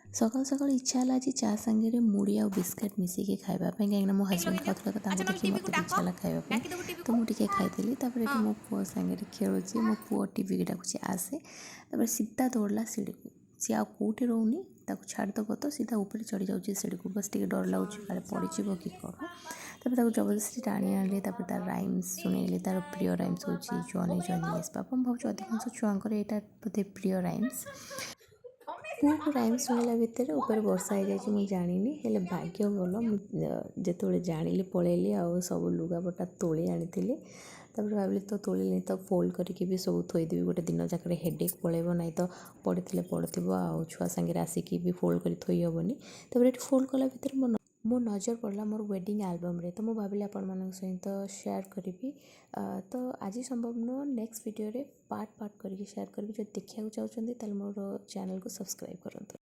ସକାଳୁ ସକାଳୁ ଇଚ୍ଛା ହେଲା ଆଜି ଚା ସାଙ୍ଗରେ ମୁଢ଼ି ଆଉ ବିସ୍କୁଟ୍ ମିଶିକି ଖାଇବା ପାଇଁ, କାହିଁକିନା ମୋ ହଜବେଣ୍ଡ ଲଗେଇଦିଅ। ଖାଉଥିଲା ତ ତାଙ୍କୁ ଆଚ୍ଛା, ନହେଲେ ଦେଖି ଟିଭିକୁ ମୋତେ ବି ଡାକ। ଇଚ୍ଛା ହେଲା ଖାଇବା ପାଇଁ। ଡାକିଦେବୁ ତ ଟିଭିକୁ। ମୁଁ ଟିକେ ଖାଇଥିଲି। ତାପରେ ଏଠି ମୋ ପୁଅ ସାଙ୍ଗରେ ଖେଳୁଛି। ମୋ ପୁଅ ଟିଭିକି ଡାକୁଛି, ଆସେ। ତାପରେ ସିଧା ଦୌଡ଼ିଲା ସିଡ଼ିକୁ। ସିଏ ଆଉ କେଉଁଠି ରହୁନି। ତାକୁ ଛାଡ଼ିଦେବ ତ ସିଧା ଉପରେ ଚଢ଼ି ଯାଉଛି ସିଡ଼ିକୁ। ବସ୍, ଟିକେ ଡର ଲାଗୁଛି, କାଳେ ପଡ଼ିଯିବ କି କ'ଣ। ତାପରେ ତାକୁ ଜବରଦସ୍ତି ଟାଣି ଆଣିଲି। ତାପରେ ତାର ରାଇମ୍ସ ଶୁଣେଇଲି। ତାର ପ୍ରିୟ ରାଇମ୍ସ ହେଉଛି "ଜନି ଜନି ୟେସ୍ ପାପା"। ମୁଁ ଭାବୁଛି ଅଧିକାଂଶ ଛୁଆଙ୍କର ଏଇଟା ବୋଧେ ପ୍ରିୟ ରାଇମ୍ସ। ପୁଅକୁ ରାଇମ୍ସ ଶୁଣିଲା ଭିତରେ ଉପରେ ବର୍ଷା ହେଇଯାଇଛି, ମୁଁ ଜାଣିନି। ହେଲେ ଭାଗ୍ୟ ଭଲ, ମୁଁ ଯେତେବେଳେ ଜାଣିଲି ପଳେଇଲି ଆଉ ସବୁ ଲୁଗାପଟା ତୋଳି ଆଣିଥିଲି। ତାପରେ ଭାବିଲି ତ ତୋଳିଲି ତ ଫୋଲ୍ଡ କରିକି ବି ସବୁ ଥୋଇଦେବି, ଗୋଟେ ଦିନ ଯାକରେ ହେଡ଼େକ୍ ପଳେଇବ। ନାହିଁ ତ ପଡ଼ିଥିଲେ ପଡ଼ିଥିବ, ଆଉ ଛୁଆ ସାଙ୍ଗରେ ଆସିକି ବି ଫୋଲ୍ଡ କରି ଥୋଇ ହେବନି। ତାପରେ ଏଠି ଫୋଲ୍ଡ କଲା ଭିତରେ ମୋ ନଜର ପଡ଼ିଲା ମୋର ୱେଡ଼ିଙ୍ଗ ଆଲବମ୍ରେ। ତ ମୁଁ ଭାବିଲି ଆପଣମାନଙ୍କ ସହିତ ସେୟାର କରିବି। ତ ଆଜି ସମ୍ଭବ ନୁହଁ, ନେକ୍ସଟ ଭିଡ଼ିଓରେ ପାର୍ଟ ପାର୍ଟ କରିକି ସେୟାର କରିବି। ଯଦି ଦେଖିବାକୁ ଚାହୁଁଛନ୍ତି, ତାହେଲେ ମୋର ଚ୍ୟାନେଲକୁ ସବସ୍କ୍ରାଇବ୍ କରନ୍ତୁ।